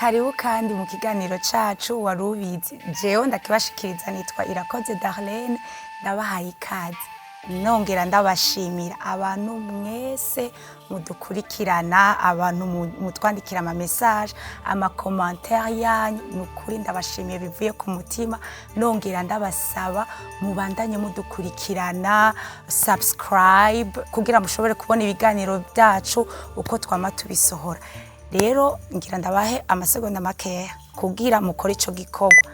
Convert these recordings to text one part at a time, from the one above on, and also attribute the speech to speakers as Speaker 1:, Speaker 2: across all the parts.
Speaker 1: Karibu kandi mu kiganiro cacu Wari Ubizi. Jewe ndakibashikiriza nitwa Irakoze Darlene, ndabahaye ikaze. Nongera ndabashimira abantu mwese mudukurikirana, abantu mutwandikira ama message, ama commentaire yanyu, ni ukuri ndabashimiye bivuye ku mutima. Nongera ndabasaba mubandanye mudukurikirana, subscribe kugira mushobore kubona ibiganiro byacu uko twama tubisohora. Rero ngira ndabahe amasegonda makeya kugira mukore ico gikorwa.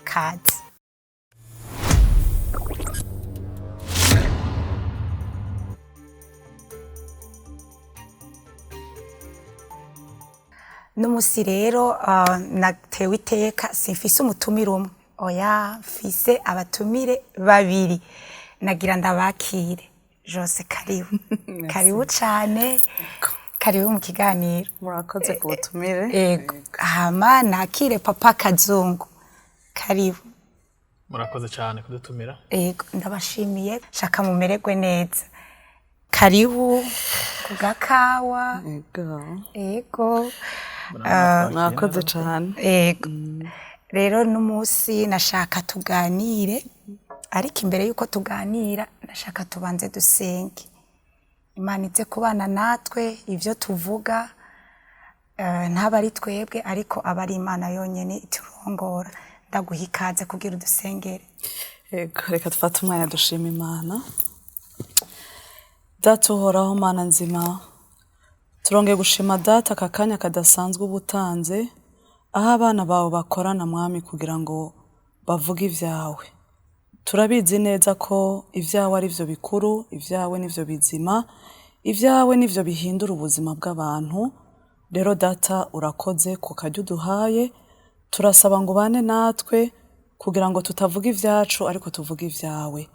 Speaker 1: Kazi. N'umusi rero natewe iteka, simfise umutumire umwe, oya, mfise abatumire babiri. Nagira ndabakire. Jose, karibu, karibu cane, karibu mu kiganiro.
Speaker 2: Murakoze ku butumire.
Speaker 1: Ego, hama nakire Papa Kazungu, karibu.
Speaker 3: Murakoze cyane kudutumira.
Speaker 1: Ego, ndabashimiye, shaka mumererwe neza. Karibu ku gakawa.
Speaker 2: Ego.
Speaker 1: Ego.
Speaker 2: Mwakoze cane.
Speaker 1: Ego. Rero n'umunsi nashaka tuganire, ariko imbere y'uko tuganira nashaka tubanze dusenge. Imana ize kubana natwe, ibyo tuvuga ntaba ari twebwe, ariko aba ari Imana yonyine iturongora. Ndaguha ikaze kugira udusengere.
Speaker 2: Ego, reka dufate umwanya dushima Imana. Data Uhoraho, Mana nzima, turongeye gushima Data aka kanya kadasanzwe uba utanze, aho abana bawe bakorana, Mwami, kugira ngo bavuge ibyawe. Turabizi neza ko ibyawe ari byo bikuru, ibyawe nivyo bizima, ibyawe nivyo bihindura ubuzima bw'abantu. Rero Data, urakoze ku karyo uduhaye. Turasaba ngo ubane natwe kugira ngo tutavuga ibyacu, ariko tuvuge ibyawe.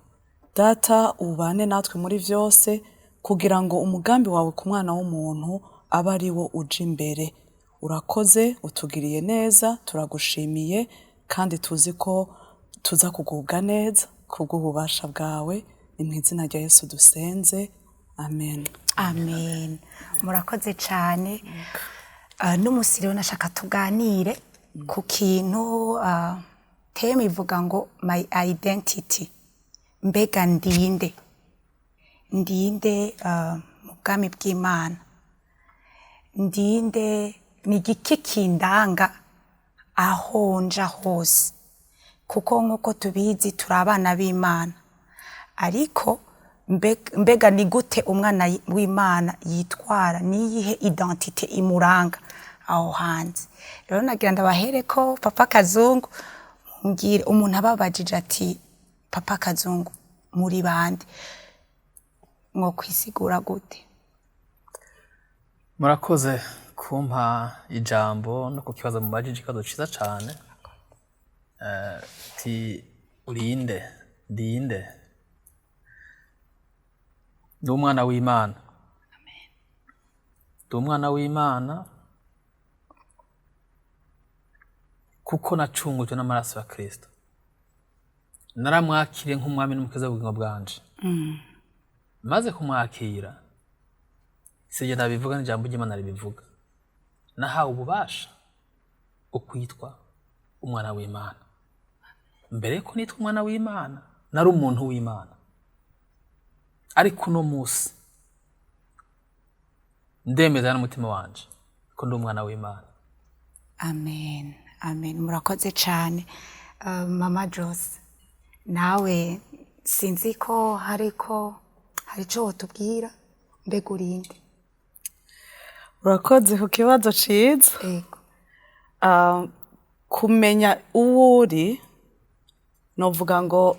Speaker 2: Data, ubane natwe muri vyose kugira ngo umugambi wawe ku mwana w'umuntu abe ari wo uja imbere. Urakoze, utugiriye neza, turagushimiye, kandi tuzi ko tuza kugubwa neza kubw'ububasha bwawe. Ni mu izina rya Yesu dusenze, amen.
Speaker 1: Amen, murakoze cyane. N'umunsi rero nashaka tuganire ku kintu, thème ivuga ngo "My identity". Mbega ndinde, ndinde mu bwami bw'Imana? Ndinde? Ni igiki kindanga aho nja hose? Kuko nk'uko tubizi, turi abana b'Imana, ariko mbega ni gute umwana w'Imana yitwara? Niyihe identité imuranga aho hanze? Rero nagira ndabahere ko Papa Kazungu, mbwire, umuntu ababajije ati: "Papa Kazungu, muri bande?" Mwo kwisigura gute?
Speaker 3: Murakoze kumpa ijambo no ku kibazo mubajije, ikibazo ciza cane. Ti urinde, ndinde? Ndi umwana w'Imana, ndi umwana w'Imana kuko nacungujwe n'amaraso ya Kristo. Naramwakiriye nk'umwami n'umukiza w'ubugingo bwanje. Maze kumwakira, sijye nabivuga, n'ijambo ry'Imana ribivuga, nahawe ububasha bwo kwitwa umwana w'Imana. Mbere yuko nitwa umwana w'Imana, nari umuntu w'Imana, ariko uno munsi ndemeza n'umutima wanje ko ndi umwana w'Imana.
Speaker 1: Amen, amen, murakoze cyane. Mama Jose, nawe sinzi ko hariko hari icyo wotubwira. Mbega urinde?
Speaker 2: Urakoze ku kibazo ciza.
Speaker 1: Ego.
Speaker 2: Kumenya uwo uri, novuga ngo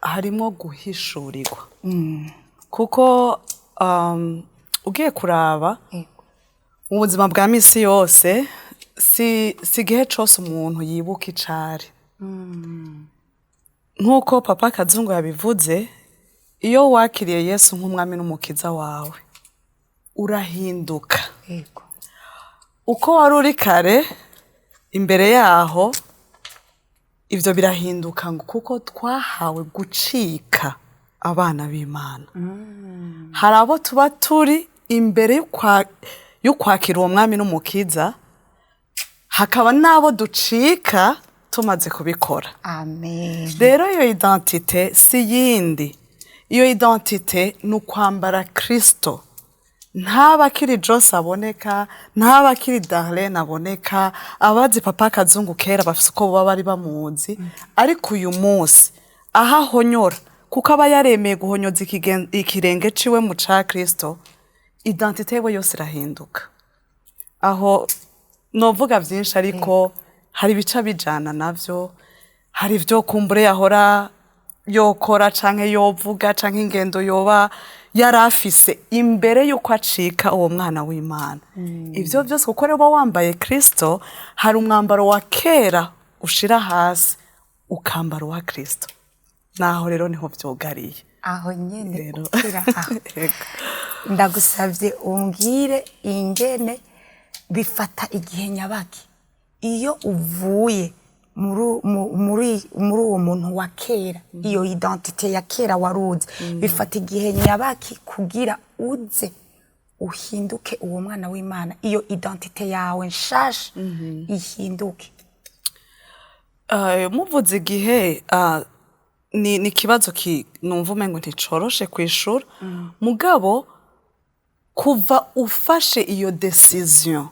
Speaker 2: harimo guhishurirwa, kuko ugiye kuraba mu buzima bwa misi yose, si igihe cose umuntu yibuka icari. Nk'uko Papa Kazungu yabivuze, iyo wakiriye Yesu nk'umwami n'umukiza wawe, urahinduka. Uko wari uri kare imbere yaho, ibyo birahinduka, ngo kuko twahawe gucika abana b'Imana. Hari abo tuba turi imbere y'ukwakira uwo mwami n'umukiza, hakaba n'abo ducika tumaze kubikora.
Speaker 1: Amen.
Speaker 2: Rero iyo identité si yindi, iyo identité ni ukwambara Kristo. Ntaba akiri Jose aboneka, ntaba akiri Darlene aboneka. Abazi Papa Kazungu kera bafise uko baba bari bamuzi, ariko uyu munsi aho ahonyora, kuko aba yaremeye guhonyoza ikirenge ciwe mu ca Kristo, identité yiwe yose irahinduka. Aho novuga vyinshi, ariko hari ibica bijana navyo, hari ivyo kumbure yahora yokora canke yovuga canke ingendo yoba yarafise imbere y'uko acika uwo mwana w'Imana. Ivyo vyose, kuko rero uba wambaye Kristo, hari umwambaro wa kera ushira hasi ukambara uwa Kristo. Naho rero niho vyugariye.
Speaker 1: Aho nyene.
Speaker 2: Rero.
Speaker 1: Ukira aho.
Speaker 2: Ego.
Speaker 1: Ndagusabye umbwire ingene bifata igihe nyabaki iyo uvuye muri uwo muntu wa kera, iyo identité ya kera waruzi, bifata igihe nyabaki kugira uze uhinduke uwo mwana w'Imana, iyo identité yawe nshasha ihinduke?
Speaker 2: Muvuze igihe, ni ikibazo ki numva umengo nticoroshe kwishura. Mugabo kuva ufashe iyo décision,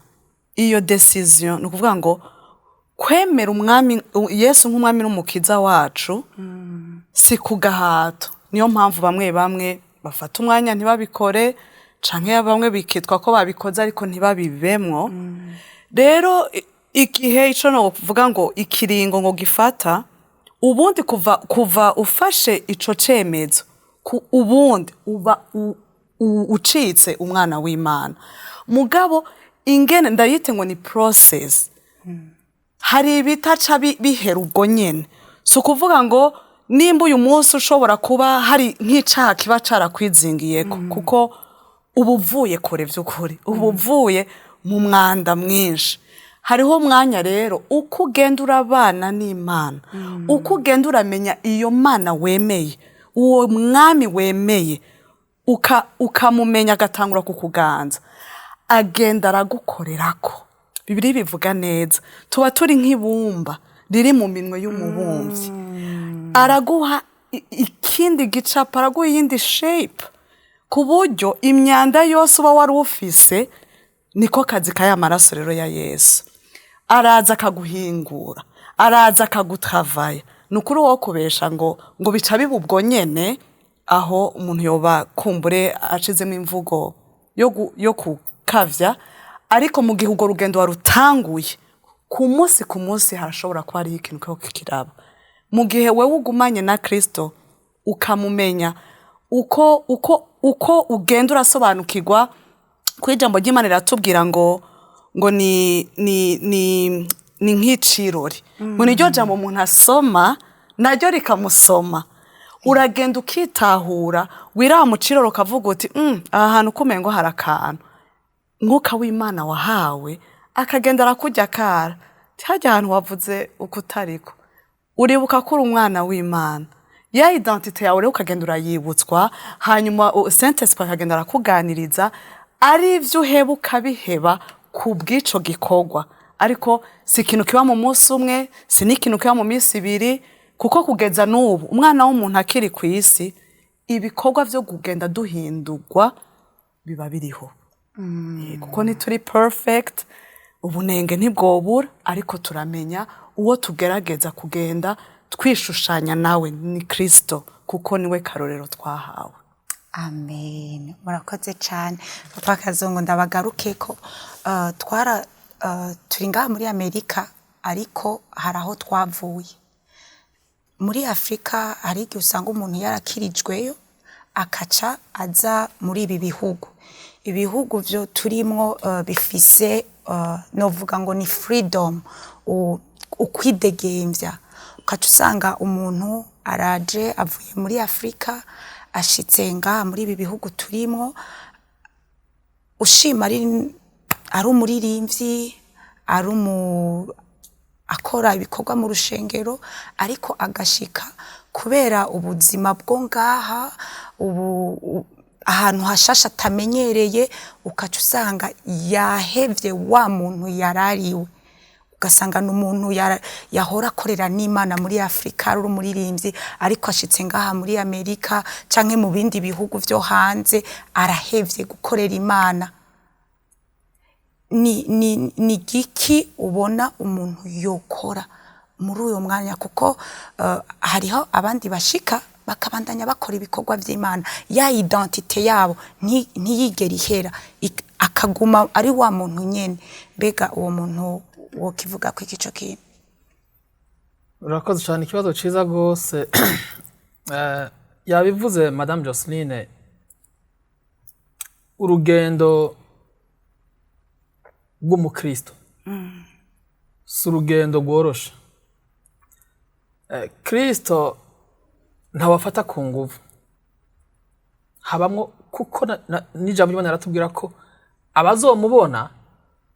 Speaker 2: iyo décision ni ukuvuga ngo kwemera umwami Yesu nk'umwami n'umukiza wacu si ku gahato. Niyo mpamvu bamwe bamwe bafata umwanya ntibabikore, canke bamwe bikitwa ko babikoze ariko ntibabibemwo. Rero igihe ico novuga ngo ikiringo ngo gifata, ubundi kuva ufashe ico cemezo, ubundi uba ucitse umwana w'Imana. Mugabo ingene ndayite ngo ni process, hari ibitaca bihera ubwo nyene. Si ukuvuga ngo nimba uyu munsi ushobora kuba hari nk'icaha kiba carakwizingiyeko, kuko uba uvuye kure vy'ukuri, uba uvuye mu mwanda mwinshi. Hariho umwanya rero uko ugenda urabana n'Imana, uko ugenda uramenya iyo Mana wemeye, uwo mwami wemeye, ukamumenya, agatangura kukuganza, agenda aragukorerako. Bibiliya bivuga neza, tuba turi nk'ibumba riri mu minwe y'umubumvyi. Araguha ikindi gicapo, araguha iyindi shape, ku buryo imyanda yose uba wari ufise, niko kazi kaya maraso rero ya Yesu, araza akaguhingura, araza akagutravaya. Ni ukuri wo kubesha ngo bica biba ubwo nyene, aho umuntu yoba kumbure acizemo imvugo yo kukavya. Ariko mu gihe urwo rugendo warutanguye, ku munsi ku munsi harashobora kuba hariho ikintu kiriko kiraba. Mu gihe wewe ugumanye na Kristo, ukamumenya, uko ugenda urasobanukirwa ko ijambo ry'Imana riratubwira ngo ni nk'icirori, ngo niryo jambo umuntu asoma naryo rikamusoma. Uragenda ukitahura, wiraba mu cirori ukavuga uti: Aha hantu kumengo hari akantu." Mwuka w'Imana wahawe akagenda arakurya akara tihajya ahantu wavuze uko utariko, uribuka ko uri umwana w'Imana. Ya identité yawe rero ukagenda urayibutswa, hanyuma Saint-Esprit akagenda arakuganiriza, ari ivyo uheba ukabiheba ku bw'ico gikorwa. Ariko si ikintu kiba mu munsi umwe, si n'ikintu kiba mu minsi ibiri, kuko kugeza n'ubu umwana w'umuntu akiri ku isi, ibikorwa vyo kugenda duhindurwa biba biriho. Kuko ntituri perfect, ubunenge ntibwobura, ariko turamenya uwo tugerageza kugenda twishushanya nawe ni Kristo, kuko niwe karorero twahawe.
Speaker 1: Amen, murakoze cyane, Papa Kazungu. Ndabagaruke ko twara turi ngaha muri Amerika, ariko hari aho twavuye muri Afurika. Hari igihe usanga umuntu yarakirijweyo akaca aza muri ibi bihugu. Ibihugu byo turimwo bifise novuga ngo ni freedom, ukwidegembya, ukaca usanga umuntu araje avuye muri Afurika, ashitse ngaha muri ibi bihugu turimwo, ushima ari umuririmbyi, ari umu akora ibikorwa mu rushengero, ariko agashika kubera ubuzima bwo ngaha ubu. Ahantu hashasha atamenyereye, ukaca usanga yahevye wa muntu yarariwe, ugasanga ni umuntu yahora akorera n'Imana muri Afurika, ari umuririmbyi, ariko ashitse ngaha muri Amerika canke mu bindi bihugu vyo hanze, arahevye gukorera Imana. Ni giki ubona umuntu yokora muri uyo mwanya? Kuko hariho abandi bashika bakabandanya bakora ibikorwa vy'Imana, ya identité yabo ntiyigera ihera, akaguma ari wa muntu nyene. Mbega uwo muntu wokivuga ko iki ico kintu?
Speaker 3: Urakoze cyane, ikibazo cyiza rwose. Yabivuze Madame Joseline, urugendo rw'umukristo si urugendo rworoshe. Kristo ntawafata ku nguvu, habamwo kuko n'ijambo ry'Imana riratubwira ko abazomubona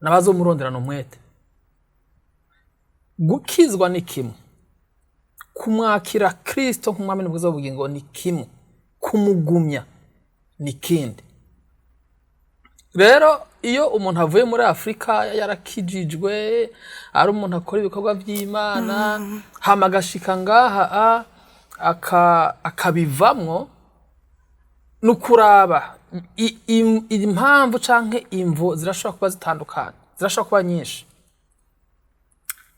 Speaker 3: n'abazomuronderana umwete. Gukizwa ni kimwe, kumwakira Kristo nk'umwami n'umukiza w'ubugingo ni kimwe, kumugumya ni kindi. Rero iyo umuntu avuye muri Afurika yarakijijwe, ari umuntu akora ibikorwa by'Imana, hama agashika ngaha akabivamwo, ni ukuraba impamvu canke imvo zirashobora kuba zitandukanye, zirashobora kuba nyinshi.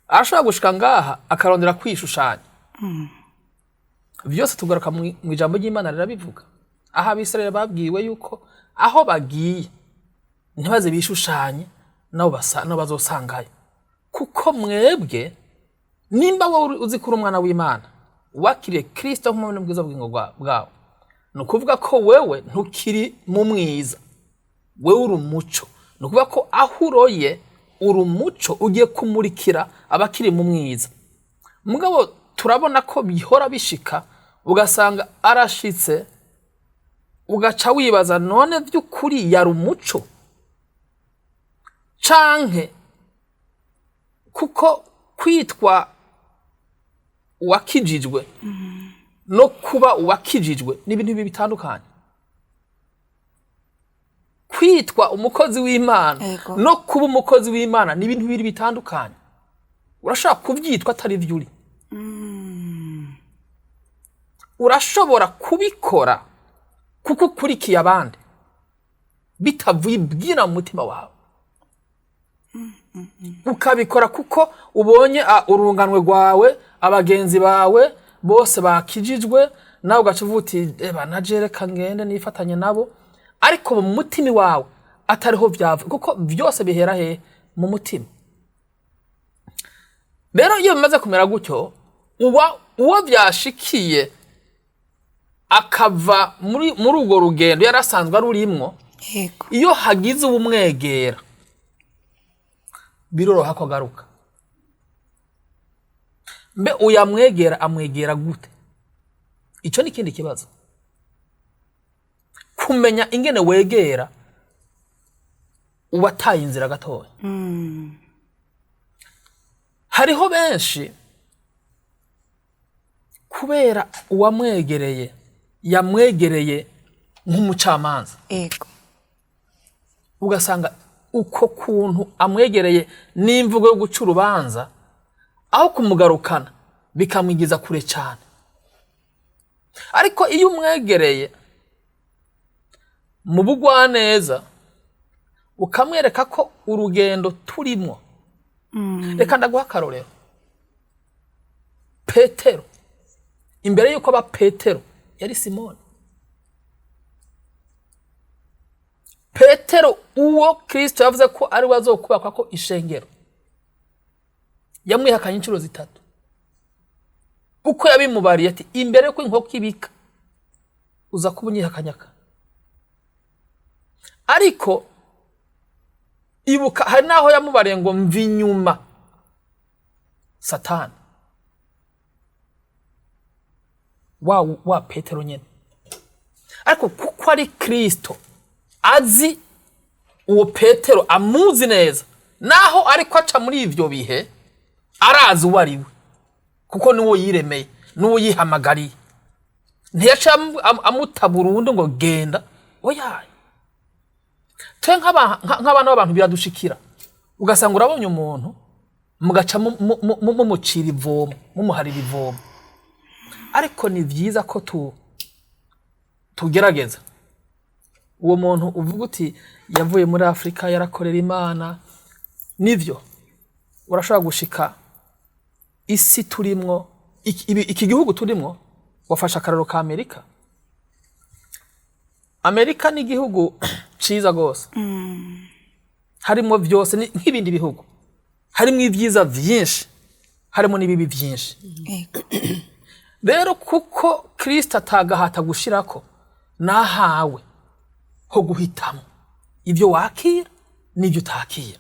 Speaker 3: Arashobora gushika ngaha akarondera kwishushanya. Byose tugaruka mu ijambo ry'Imana rirabivuga, aho Abisirayeli babwiwe yuko aho bagiye ntibaze bishushanye nabo nabo bazosangayo, kuko mwebwe nimba wowe uzi ko uri umwana w'Imana, wakiriye Kristo nk'umwami n'umukiza w'ubugingo bwawe, ni ukuvuga ko wewe ntukiri mu mwiza, wewe uri umuco. Ni ukuvuga ko aho uroye uri umuco ugiye kumurikira abakiri mu mwiza. Mugabo turabona ko bihora bishika, ugasanga arashitse, ugaca wibaza: none by'ukuri yari umuco canke? Kuko kwitwa uwakijijwe no kuba uwakijijwe ni ibintu bibiri bitandukanye. Kwitwa umukozi w'Imana no kuba umukozi w'Imana ni ibintu bibiri bitandukanye. Urashobora kubyitwa atari byo uri, urashobora kubikora kuko ukurikiye abandi, bitavuye ibwira mu mutima wawe, ukabikora kuko ubonye urunganwe rwawe, abagenzi bawe bose bakijijwe, nawe ugaca uvuga uti: "Eba naje reka ngende nifatanye nabo", ariko mu mutima wawe atariho vyava, kuko byose bihera hehe? Mu mutima. Rero iyo bimaze kumera gutyo, uba uwo vyashikiye akava muri urwo rugendo yari asanzwe arurimwo, iyo hagize uwumwegera biroroha ko agaruka. Mbe uyamwegera amwegera gute? Ico ni ikindi kibazo, kumenya ingene wegera uwataye inzira gatoya. Hariho benshi, kubera uwamwegereye yamwegereye nk'umucamanza, ugasanga uko kuntu amwegereye n'imvugo yo guca urubanza, aho kumugarukana bikamwigiza kure cyane. Ariko iyo umwegereye mu bugwaneza, ukamwereka ko urugendo turimo. Reka ndaguha akarorero: Petero, imbere y'uko aba Petero yari Simoni. Petero uwo Kristo yavuze ko ari we azokubakwa ko ishengero, yamwihakanye inshuro zitatu. Uko yabimubariye ati: "Imbere y'uko inkoko ibika uza kuba unyihakanyaka." Ariko ibuka, hari n'aho yamubariye ngo: "Mva inyuma, Satani." Wa Petero nyene, ariko kuko ari Kristo azi uwo Petero, amuzi neza, naho ariko aca muri ivyo bihe, arazi uwo ari we, kuko niwo yiremeye, niwo yihamagariye. Ntiyaca amuta burundu ngo genda. Oya, twe nk'abana b'abantu biradushikira, ugasanga urabonye umuntu mugaca mumucira ivomo, mumuharira ivomo. Ariko ni byiza ko tugerageza uwo muntu uvuga uti yavuye muri Afurika, yarakorera Imana. Nivyo, urashobora gushika isi turimwo, iki gihugu turimwo. Wafashe akararo ka Amerika. Amerika ni igihugu ciza gose, harimo vyose, ni nk'ibindi bihugu, harimo ibyiza vyinshi, harimo n'ibibi vyinshi. Rero kuko Kristo atagahata gushirako, nahawe ho guhitamo ibyo wakira n'ibyo utakira.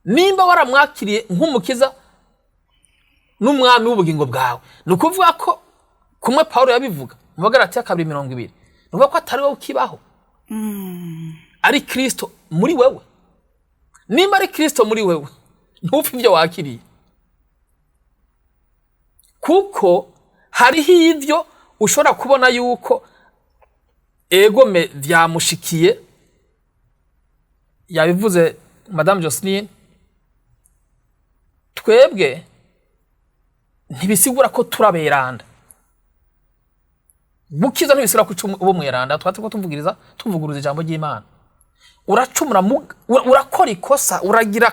Speaker 3: Nimba waramwakiriye nk'umukiza n'umwami w'ubugingo bwawe, ni ukuvuga ko kumwe Pawulo yabivuga mu Bagalatiya 2:20, ni ukuvuga ko atari wowe ukibaho, ari Kristo muri wewe. Nimba ari Kristo muri wewe, ntupfe ibyo wakiriye, kuko hariho ibyo ushobora kubona yuko egome vyamushikiye. Yabivuze Madame Jocelyn, twebwe ntibisigura ko turaberanda. Gukiza ntibisigura ko uba umweranda. Twaba turiko tuvuguruza ijambo ry'Imana. Uracumura, urakora ikosa, uragira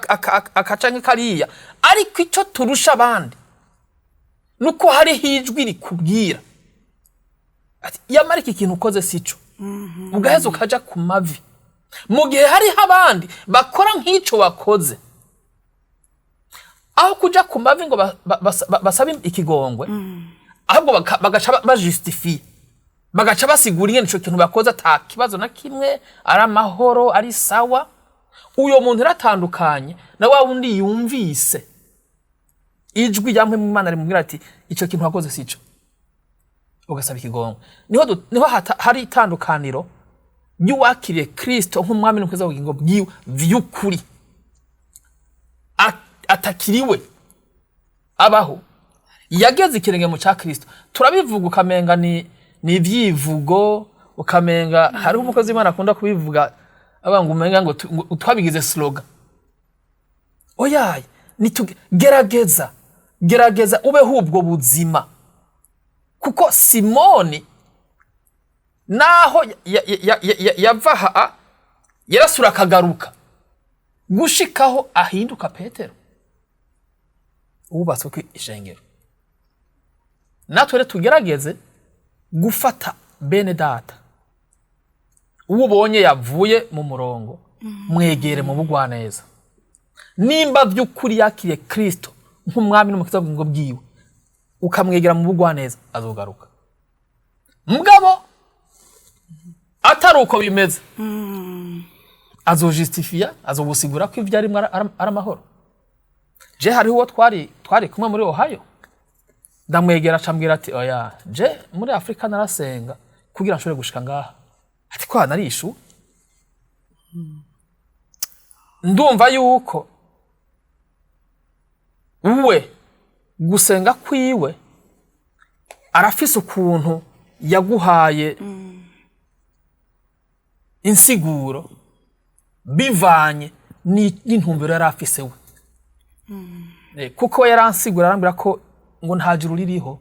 Speaker 3: akacanke kariya, ariko ico turusha abandi nuko hariho ijwi rikubwira ati yamara iki kintu ukoze sico, ugaheza ukaja ku mavi, mu gihe hariho abandi bakora nk'ico wakoze, aho kuja ku mavi ngo basabe ikigongwe, ahubwo bagaca bajustifiye, bagaca basigura ingene ico kintu bakoze ata kibazo na kimwe, ari amahoro, ari sawa. Uyo muntu iratandukanye na wa wundi yumvise ijwi rya Mpwemu Imana rimubwira ati ico kintu wakoze sico, ugasaba ikigongwe. Niho hari itandukaniro ry'uwakiriye Kristo nk'umwami n'umukiza w'ubugingo bwiwe vy'ukuri, atakiriwe abaho, yageze ikirenge mu ca Kristo. Turabivuga ukamenga ni ivyivugo, ukamenga hariho umukozi w'Imana akunda kubivuga avuga ngo umenga ngo twabigize slogan. Oyaye, gerageza, gerageza ubeho ubwo buzima, kuko Simoni naho yava aha yarasura akagaruka gushikaho ahinduka Petero wubatswe ku ishengero. Natwe rero tugerageze gufata bene data, uwo ubonye yavuye mu murongo, mwegere mu bugwaneza. Nimba by'ukuri yakiriye Kristo nk'umwami n'umukiza w'ubugingo bwiwe, ukamwegera mu bugwaneza, azogaruka. Mugabo atari uko bimeze, azojustifiya, azogusigura ko ivyo arimwo ari amahoro. Je hariho uwo twari kumwe muri Ohio, ndamwegera, acambwira ati oya, je muri Afrika narasenga kugira nshobore gushika ngaha, ati ko narishu ndumva yuko we gusenga kwiwe arafise ukuntu yaguhaye insiguro bivanye n'intumbero yari afise we. Kuko we yaransigura, arambwira ko ngo nta juru ririho,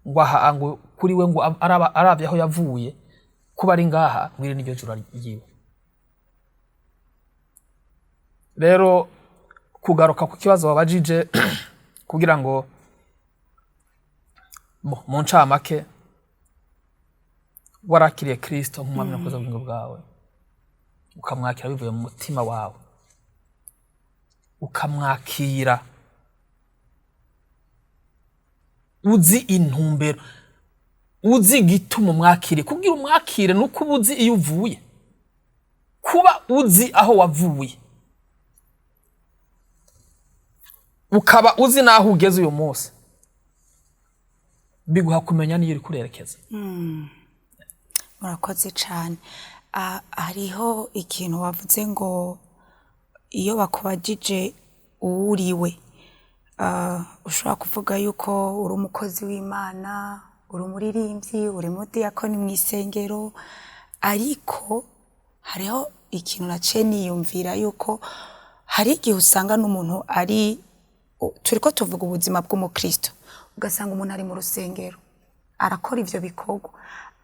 Speaker 3: ngo aha ngo kuri we ngo aravye aho yavuye kuba ari ngaha, ngo iri niryo juru ryiwe. Rero kugaruka ku kibazo wabajije, kugira ngo mu ncamake, warakiriye Kristo nk'umwami n'umukiza w'ubugingo bwawe, ukamwakira bivuye mu mutima wawe, ukamwakira uzi intumbero, uzi igituma umwakire. Kugira umwakire nuko uba uzi iyo uvuye, kuba uzi aho wavuye, ukaba uzi n'aho ugeze uyu munsi, biguha kumenya n'iyo uri kurerekeza.
Speaker 1: Murakoze cyane. Hariho ikintu wavuze ngo iyo bakubajije uwuriwe, ushobora kuvuga yuko uri umukozi w'Imana, uri umuririmbyi, uri umudiyakoni mu isengero, ariko Hariho ikintu naciye niyumvira yuko hari igihe usanga n'umuntu ari, turiko tuvuga ubuzima bw'umukristo, ugasanga umuntu ari mu rusengero arakora ivyo bikorwa,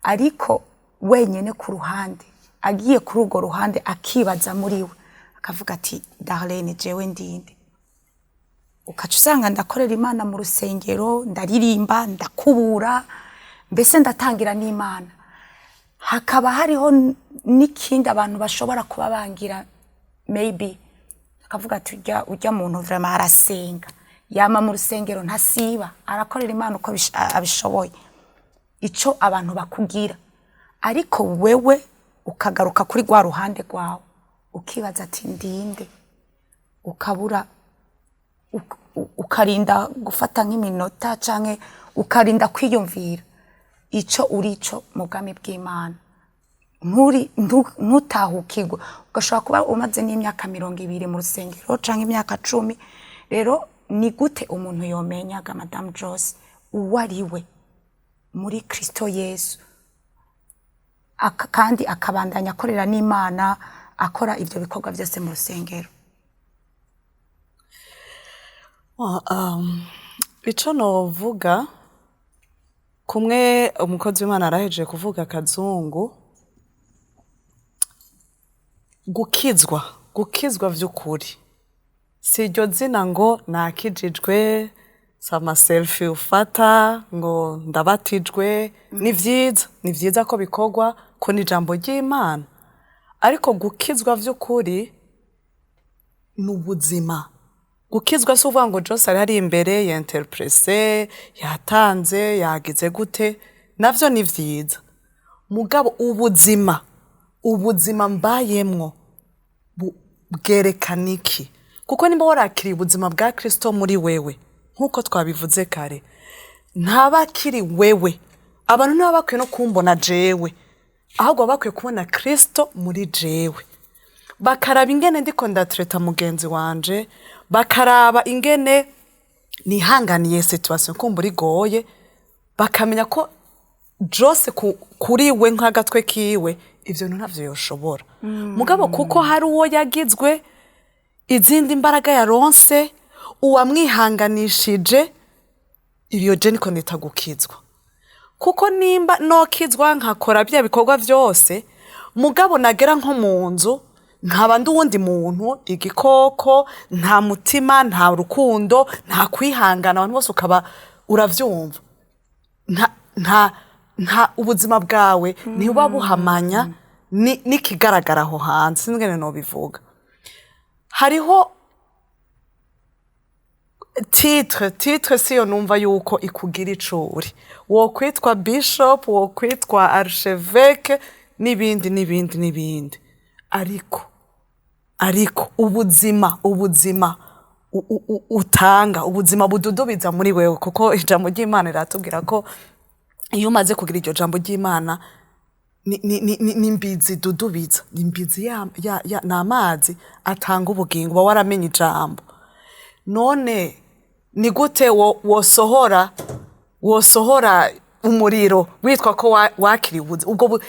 Speaker 1: ariko wenyene ku ruhande, agiye kuri urwo ruhande akibaza muri we, akavuga ati: "Darlene, jewe ndinde?" Ukaca usanga ndakorera Imana mu rusengero, ndaririmba, ndakubura, mbese ndatangira n'Imana. Hakaba hariho n'ikindi abantu bashobora kuba bangira, maybe akavuga ati: Ujya muntu vraiment arasenga, yama mu rusengero, ntasiba, arakorera Imana uko abishoboye." Ico abantu bakugira, ariko wewe ukagaruka kuri rwa ruhande rwawe ukibaza ati: "Ndinde?" Ukabura, ukarinda gufata nk'iminota canke ukarinda kwiyumvira ico urico mu bwami bw'Imana, ntutahukirwe. Ugashobora kuba umaze n'imyaka 20 mu rusengero canke imyaka 10. Rero ni gute umuntu yomenyaga, Madamu Jose, uwo ari we muri Kristo Yesu, kandi akabandanya akorera n'Imana, akora ivyo bikorwa byose mu rusengero?
Speaker 2: Ico novuga kumwe, umukozi w'Imana arahejeje kuvuga akazungu, gukizwa vy'ukuri si iryo zina ngo nakijijwe, si ama selfie ufata ngo ndabatijwe. Ni vyiza, ni vyiza ko bikorwa, ko ni ijambo ry'Imana, ariko gukizwa vy'ukuri ni ubuzima. Gukizwa si uvuga ngo Jose ari hari imbere y'interprète, yatanze, yagize gute. Navyo ni vyiza, mugabo ubuzima mbayemwo bwerekana iki? Kuko nimba warakiriye ubuzima bwa Kristo muri wewe, nk'uko twabivuze kare, ntaba akiri wewe. Abantu ntibaba bakwiye no kumbona jewe, ahubwo baba bakwiye kubona Kristo muri jewe, bakaraba ingene ndiko ndatreta mugenzi wanje, bakaraba ingene nihanganiye situation kumbura igoye, bakamenya ko Jose kuri we nk'agatwe kiwe ivyo bintu ntavyo yoshobora. Mugabo kuko hari uwo yagizwe, izindi mbaraga yaronse, uwamwihanganishije, iyo je niko nita gukizwa. Kuko nimba nokizwa nkakora bya bikorwa vyose, mugabo nagera nko mu nzu nkaba ndi uwundi muntu, igikoko, nta mutima, nta rukundo, nta kwihangana, abantu bose ukaba uravyumva, nta ubuzima bwawe ntibuba buhamanya n'ikigaragara aho hanze. Sinzi ingene nobivuga. Hariho titre siyo numva yuko ikugira ico uri. Wokwitwa bishop, wokwitwa archevêque, n'ibindi n'ibindi n'ibindi, ariko ubuzima utanga, ubuzima bududubiza muri wewe, kuko ijambo ry'Imana riratubwira ko iyo umaze kugira iryo jambo ry'Imana ni imbizi idudubiza, ni imbizi ya ni amazi atanga ubugingo. Uba waramenye ijambo. None ni gute wosohora umuriro witwa ko wakiriye ubwo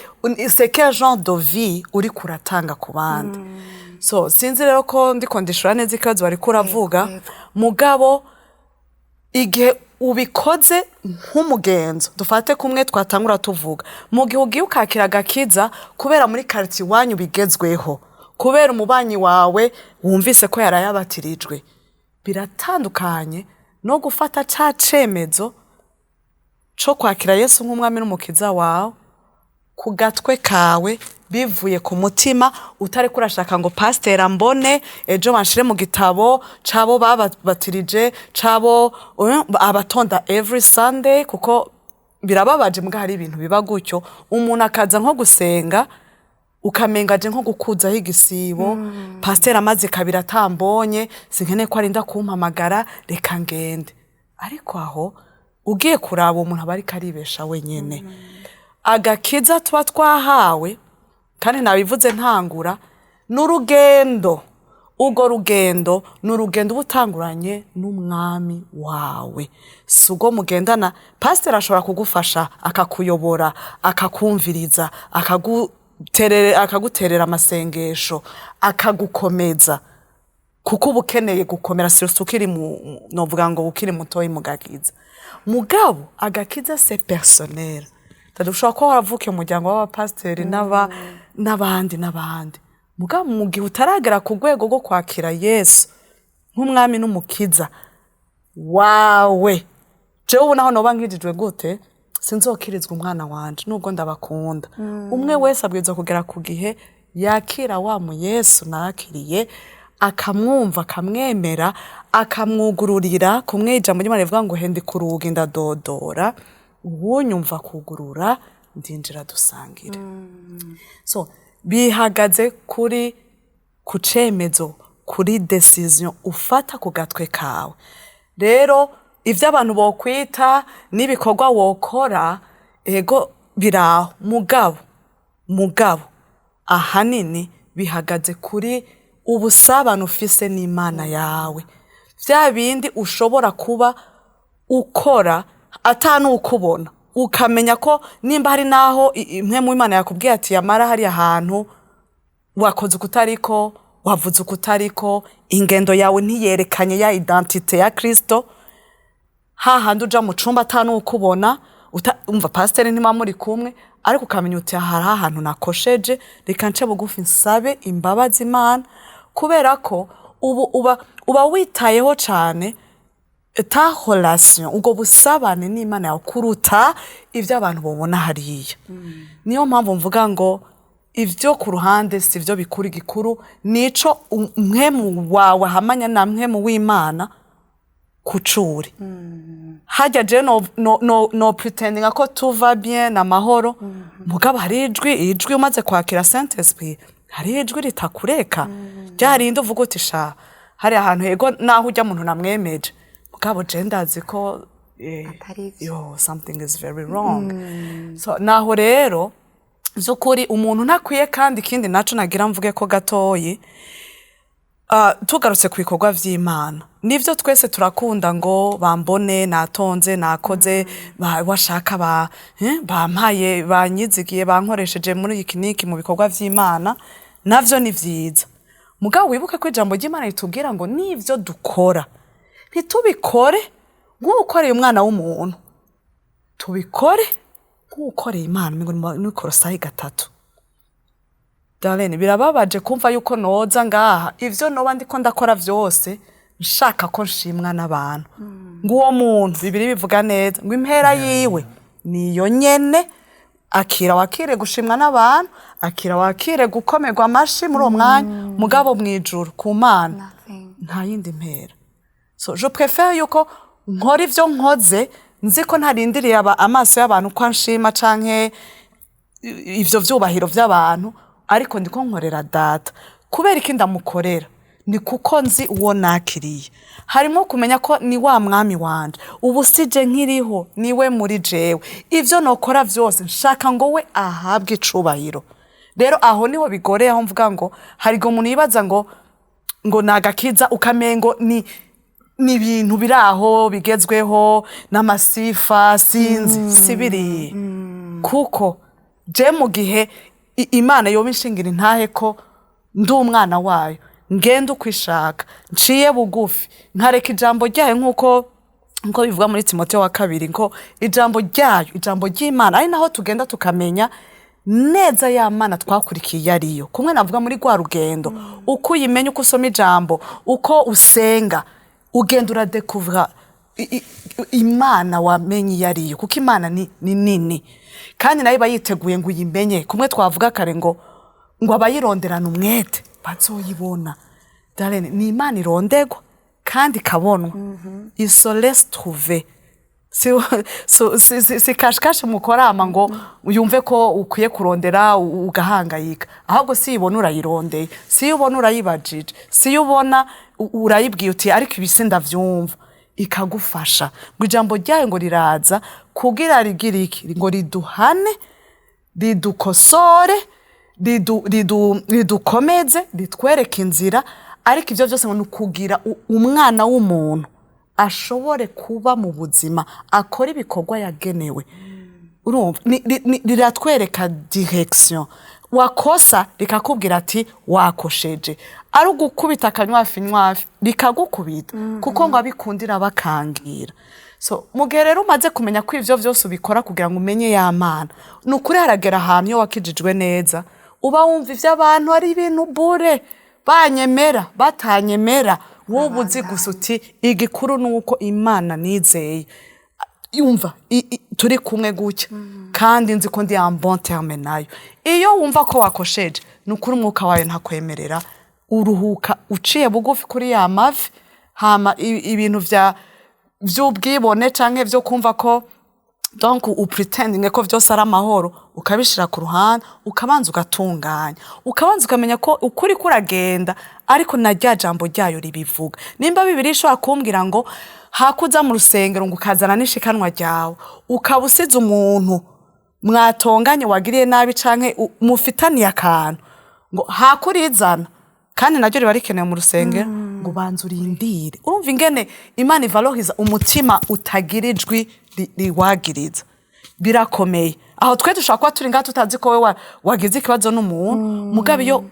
Speaker 2: c'est quel genre de vie uriko uratanga ku bandi? So sinzi rero ko ndiko ndishura neza ikibazo wariko uravuga.
Speaker 1: Yego.
Speaker 2: Mugabo igihe ubikoze nk'umugenzo, dufate kumwe twatangura tuvuga, mu gihe ugiye ukakira agakiza kubera muri quartier iwanyu bigezweho, kubera umubanyi wawe wumvise ko yarayabatirijwe, biratandukanye no gufata ca cemezo co kwakira Yesu nk'umwami n'umukiza wawe ku gatwe kawe, bivuye ku mutima, utariko urashaka ngo pasiteri ambone ejo banshire mu gitabo c'abo babatirije, c'abo abatonda every Sunday. Kuko birababaje mbwa hari ibintu biba gutyo, umuntu akaza nko gusenga ukamenga aje nko gukuzaho igisibo. Pasiteri amaze kabiri atambonye, sinkeneye ko arinda kumpamagara, reka ngende. Ariko aho ugiye kuraba, umuntu aba ariko aribesha wenyene. Agakiza tuba twahawe, kandi nabivuze ntangura, n'urugendo. Urwo rugendo ni urugendo uba utanguranye n'umwami wawe, si ubwo mugendana. Pasiteri ashobora kugufasha, akakuyobora, akakumviriza, akagu Akaguterera amasengesho, akagukomeza, kuko uba ukeneye gukomera, surtout ukiri novuga ngo ukiri mutoyi mu gakiza. Mugabo agakiza c'est personnel. Tadi ushobora kuba waravukiye mu muryango w'abapasiteri n'abandi n'abandi, mugabo mu gihe utaragera ku rwego rwo kwakira Yesu nk'umwami n'umukiza wawe, jewe ubu naho noba nkijijwe gute, sinzokirizwa umwana wanje, nubwo ndabakunda. Umwe wese abwirizwa kugera ku gihe yakira wa mu Yesu nakiriye, akamwumva, akamwemera, akamwugururira. Kumwe ijambo ry'Imana rivuga ngo: "Hendi ku rugi ndadodora, uwunyumva kugurura ndinjira dusangire." So bihagaze ku cemezo, kuri décision ufata ku gatwe kawe. Rero ivyo abantu bokwita n'ibikorwa wokora, ego biraho, mugabo ahanini bihagaze kuri ubusabane ufise n'Imana yawe, vya bindi ushobora kuba ukora atanukubona, ukamenya ko nimba hari naho impwemu w'Imana yakubwiye ati: "Yamara hariya hantu wakoze ukutariko, wavuze ukutariko, ingendo yawe ntiyerekanye ya identité ya Kristo." Hahandi uja mu cumba atanukubona, umva pasiteri ntimuba muri kumwe, ariko ukamenya uti: "Hari ahantu nakosheje, reka nce bugufi nsabe imbabazi Imana." Kubera ko ubu uba witayeho cane ta relation, ubwo busabane n'Imana yawe, kuruta ibyo abantu babona hariya. Niyo mpamvu mvuga ngo ibyo ku ruhande si byo bikuru. Igikuru nico mpwemu wawe ahamanya na mpwemu w'Imana kucuri hajya. Je no pretendinga ko tout va bien na mahoro, mugabo hari ijwi umaze kwakira Saint Esprit, hari ijwi ritakureka, ryarindi uvuga uti: "Sha, hari ahantu yego naho ujya muntu namwemeje, mugabo je ndazi ko
Speaker 1: Atari vyo.
Speaker 2: yo, something is very wrong." So naho rero vy'ukuri umuntu ntakwiye. Kandi ikindi naco nagira mvuge ko gatoyi, tugarutse ku bikorwa vy'Imana, nivyo twese turakunda ngo bambone natonze, nakoze, washaka bampaye, banyizigiye, bankoresheje muri iki niki mu bikorwa vy'Imana. Navyo ni vyiza, mugabo wibuke ko ijambo ry'Imana ritubwira ngo n'ivyo dukora ntitubikore nk'ukoreye umwana w'umuntu, tubikore nk'ukoreye Imana. Ngo ni Korosayi 3. Darlene, birababaje kumva yuko noza ngaha, ivyo noba ndiko ndakora vyose nshaka ko nshimwa n'abantu, ngo uwo muntu bibiri bivuga neza ngo impera yiwe niyo nyene. Akira wakire gushimwa n'abantu, akira wakire gukomerwa amashi muri uwo mwanya, mugabo mw'ijuru ku Mana
Speaker 1: Nothing.
Speaker 2: nta yindi mpera. So je préfère yuko nkora ivyo nkoze nzi ko ntarindiriye amaso y'abantu ko anshima canke ivyo vyubahiro vy'abantu, ariko ndiko nkorera Data. Kubera iki ndamukorera? Ni kuko nzi uwo nakiriye. Harimo kumenya ko ni wa mwami wanje, ubu sije nkiriho, niwe muri jewe. Ivyo nokora vyose nshaka ngo we ahabwe icubahiro. Rero aho niho bigoreye, aho mvuga ngo hari igihe umuntu yibaza ngo ni agakiza, ukamengo ni ibintu biri aho bigezweho n'amasifa, sinzi si biriya. Kuko je mu gihe Imana yoba inshingira intahe ko ndi umwana wayo, ngenda uko ishaka, nciye bugufi, nkareka ijambo ryayo, nkuko bivuga muri Timoteyo wa kabiri ngo ijambo ryayo, ijambo ry'Imana, ari naho tugenda tukamenya neza ya Mana twakurikiye iyo ariyo. Kumwe navuga muri rwa rugendo, uko uyimenya, uko usoma ijambo, uko usenga, ugenda uradekuvura Imana wamenye iyo ariyo. Kuko Imana ni nini, kandi nayo iba yiteguye ngo uyimenye. Kumwe twavuga kare ngo abayironderana umwete bazoyibona. Darlene, ni Imana irondegwa kandi ikabonwa, il se laisse trouver. Si kashikashi mukorama ngo yumve ko ukwiye kurondera ugahangayika. Ahubwo si ibona urayirondeye, si iyo ubona urayibajije, si iyo ubona urayibwiye uti: "Ariko ibi sindavyumva." Ikagufasha. Ngo ijambo ryayo ngo riraza kugira rigire iki? Ngo riduhane, ridukosore, ridukomeze, ritwereke inzira. Ariko ivyo vyose ngo ni ukugira umwana w'umuntu ashobore kuba mu buzima, akora ibikorwa yagenewe. Urumva riratwereka direction. Wakosa rikakubwira ati wakosheje, ari ugukubita akanywafi nywafi rikagukubita, kuko ngo abikundira bakangira. So mu gihe rero umaze kumenya ko ivyo vyose ubikora kugira ngo umenye ya Mana, ni ukuri haragera ahantu iyo wakijijwe neza uba wumva ivy'abantu ari ibintu bure, banyemera batanyemera, wowe uba uzi gusa uti igikuru ni uko Imana nizeye yumva turi kumwe gutya, kandi nzi ko ndi en bon terme nayo. Iyo wumva ko wakosheje, ni ukuri umwuka wayo ntakwemerera uruhuka uciye bugufi kuri ya mavi. Hama ibintu vya vy'ubwibone canke vyo kumva ko donc upretending ko vyose ari amahoro, ukabishira ku ruhande, ukabanza ugatunganya, ukabanza ukamenya ko ukuri kuragenda, ariko na rya jambo ryayo ribivuga. Nimba Bibiri ishobora kumbwira ngo hakuza mu rusengero ngo ukazana n'ishikanwa ryawe, ukaba usize umuntu mwatonganye wagiriye nabi canke mufitaniye akantu, ngo hakurizana kandi naryo riba rikenewe mu rusengero, ngo banza urindire. Urumva ingene Imana ivaloriza umutima utagira ijwi riwagiriza. Birakomeye. Aho twe dushobora kuba turi ngaha tutazi ko wewe wagize ikibazo n'umuntu, mugabo iyo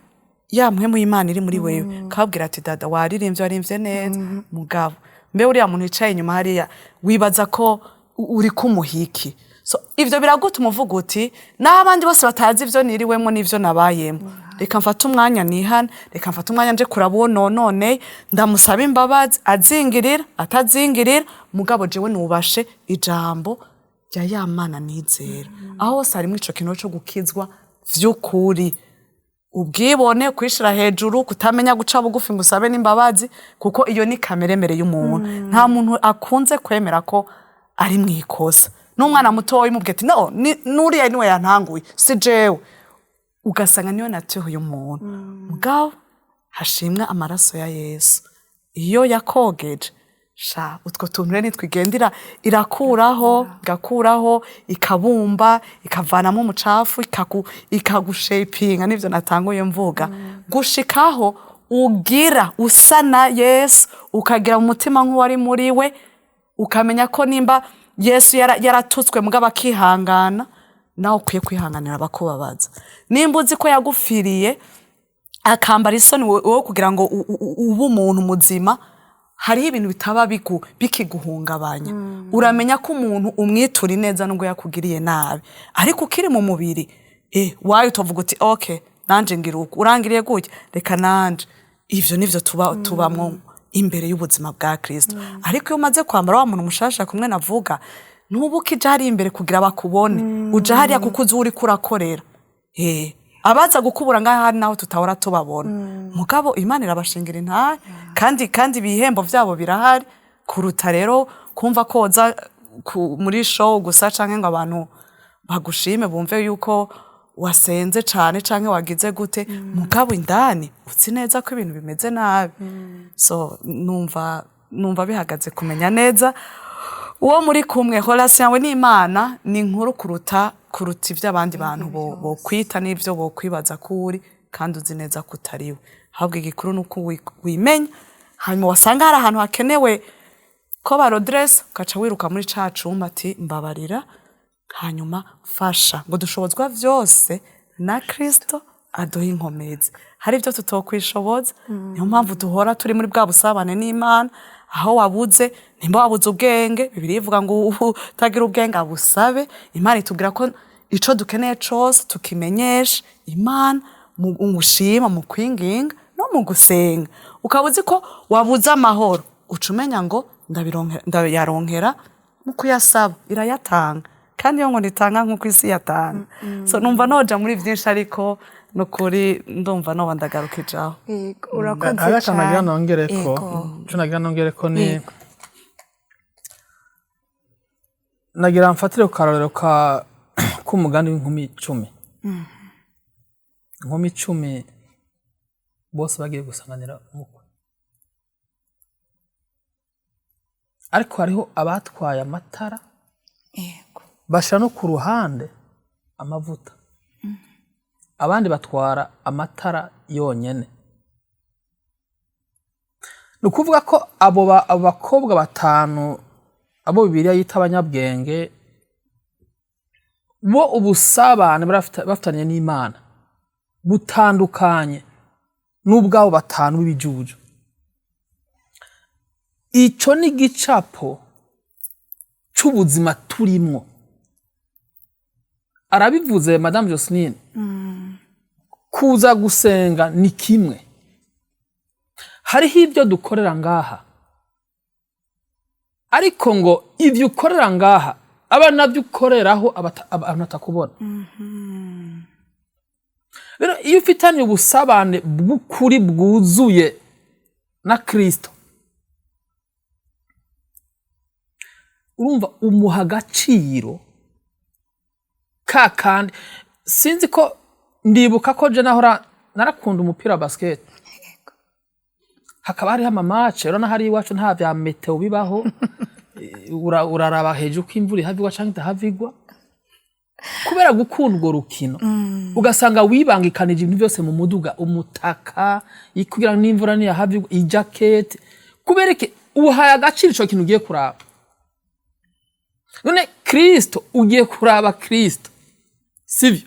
Speaker 2: ya mpwemu y'Imana iri muri wewe kabwira ati dada, waririmbye, warimvye neza, mugabo mbe uriya muntu yicaye inyuma hariya wibaza ko uri kumuhiki? So ivyo biragutuma uvuga uti naho abandi bose batazi ivyo niriwemwo n'ivyo nabayemo, reka mfate umwanya nihane, reka mfate umwanya nje kuraba uwo nonone, ndamusaba imbabazi, azingirira atazingirira, mugabo jewe nubashe ijambo rya ya Mana nizera. Aho hose harimwo ico kintu co gukizwa vy'ukuri: ubwibone, kwishira hejuru, kutamenya guca bugufi ngo usabe n'imbabazi, kuko iyo ni kameremere y'umuntu. Nta muntu akunze kwemera ko ari mu ikosa. N'umwana mutoya umubwiye ati no nuriya niwe yantanguye si jewe, ugasanga niyo nature y'umuntu. Mugabo hashimwe amaraso ya Yesu, iyo yakogeje sha utwo tuntu rero nitwigendera, irakuraho, igakuraho, ikabumba, ikavanamo umucafu, ikagushapinga. Nivyo natanguye mvuga, gushikaho ugira usa na Yesu, ukagira mu mutima nk'uwari muri we, ukamenya ko nimba Yesu yaratutswe mugabo akihangana, nawe ukwiye kwihanganira abakubabaza. Nimba uzi ko yagupfiriye akambara isoni wowe kugira ngo ube umuntu muzima, hariho ibintu bitaba bikiguhungabanya. Uramenya ko umuntu umwitura ineza nubwo yakugiriye nabi, ariko ukiri mu mubiri wayo utovuga uti okay, nanje ngira uku, urangiriye gutya, reka nanje. Ivyo nivyo tuba tubamwo imbere y'ubuzima bwa Kristo. Ariko iyo umaze kwambara wa muntu mushasha kumwe navuga, ntuba ukija hariya imbere kugira bakubone, uja hariya kuko uzi uwo uriko urakorera. Abaza gukubura ngaha hari naho tutahora tubabona, mugabo Imana irabashingira intahe, kandi ibihembo vyabo birahari kuruta rero kumva koza muri show gusa canke ngo abantu bagushime bumve yuko wasenze cane canke wagize gute, mugabo indani uzi neza ko ibintu bimeze nabi. So numva bihagaze kumenya neza uwo muri kumwe. Relation yawe n'Imana ni nkuru kuruta ivyo abandi bantu bokwita n'ivyo bokwibaza ko uri, kandi uzi neza ko utariwe. Ahubwo igikuru ni uko wimenya, hanyuma wasanga hari ahantu hakenewe ko barodresa, ugaca wiruka muri ca cumba ati mbabarira, hanyuma fasha, ngo dushobozwa vyose na Kristo aduha inkomezi. Hari ibyo tutokwishoboza, niyo mpamvu duhora turi muri bwa busabane n'Imana. Aho wabuze, nimba wabuze ubwenge, Bibiliya ivuga ngo utagira ubwenge abusabe Imana. Itubwira ko ico dukeneye cose tukimenyesha Imana mu gushima, mu kwinginga no mu gusenga. Ukaba uzi ko wabuze amahoro, uca umenya ngo ndayaronkera mu kuyasaba, irayatanga, kandi iyo ngo ntitanga nk'uko isi yatanga. So numva noja muri byinshi, ariko nukuri ndumva noba ndagaruka ijaho.
Speaker 1: Yego, urakoze
Speaker 3: Hari akantu nagira
Speaker 1: cyane.
Speaker 3: nongereko.
Speaker 1: Yego.
Speaker 3: Ico nagira nongereko ni nagira mfatire ku karorero ka k'umugani w'inkumi 10. Inkumi 10 bose bagiye gusanganira umukwe, ariko hariho abatwaye amatara bashira no ku ruhande amavuta, abandi batwara amatara yonyene. Ni ukuvuga ko abo bakobwa batanu, abo Bibiliya yita abanyabwenge, bo ubusabane bafitanye n'Imana. Butandukanye n'ubwabo batanu b'ibijuju. Ico ni igicapo c'ubuzima turimwo. Arabivuze Madame Joseline, kuza gusenga ni kimwe, hariho ibyo dukorera ngaha, ariko ngo ibyo ukorera ngaha aba nabyo ukoreraho abantu batakubona. Rero iyo ufitanye ubusabane bw'ukuri bwuzuye na Kristo, urumva umuha agaciro ka kandi. Sinzi ko ndibuka ko je nahora narakunda umupira wa basket, hakaba hariho ama match. Urabona hariya iwacu nta vya météo bibaho. Uraraba hejuru ko imvura ihavigwa canke itahavigwa. Kubera gukunda urwo rukino, ugasanga wibangikanije ibintu byose mu muduga, umutaka kugira ngo n'imvura niyahavigwa, ijaketi. Kubera iki? Uhaye agaciro ico kintu ugiye kuraba. None Kristo, ugiye kuraba Kristo, sibyo?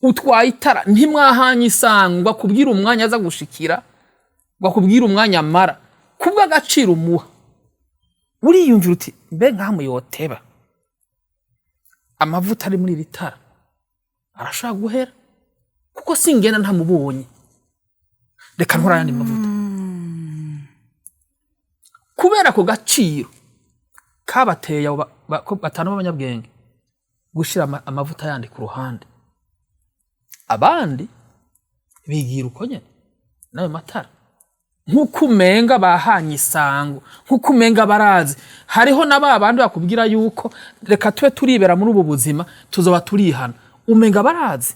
Speaker 3: Utwaye itara, ntimwahanye isangwa kubwira umwanya aza gushikira, ngo akubwire umwanya amara. Kubw'agaciro umuha, uriyumvira uti: "Mbe nkamu yoteba, amavuta ari muri iri tara arashobora guhera, kuko singenda ntamubonye, reka ntore ayandi mavuta." Kubera ako gaciro kabateye abo ko batanu b'abanyabwenge gushira amavuta yandi ku ruhande, abandi bigira uko nyene n'ayo matara, nk'uko umenga bahanye isango, nk'uko umenga barazi. Hariho na ba bandi bakubwira yuko reka tube turibera muri ubu buzima, tuzoba turihana. Umenga barazi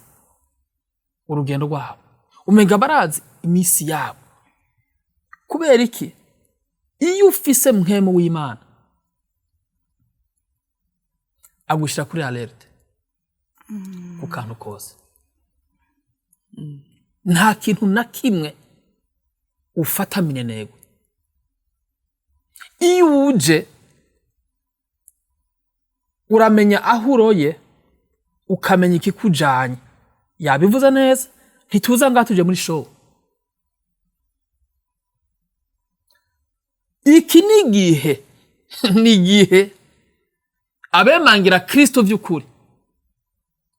Speaker 3: urugendo rwabo, umenga barazi iminsi yabo. Kubera iki? Iyo ufise mpwemu w'Imana, agushyira kuri alerte ku kantu kose. Nta kintu na kimwe ufata minenegwe. Iyo uje, uramenya aho uroye, ukamenya ikikujanye. Yabivuze neza, ntituza ngaha tuje muri show. Iki ni igihe, ni igihe abemangira Kristo vy'ukuri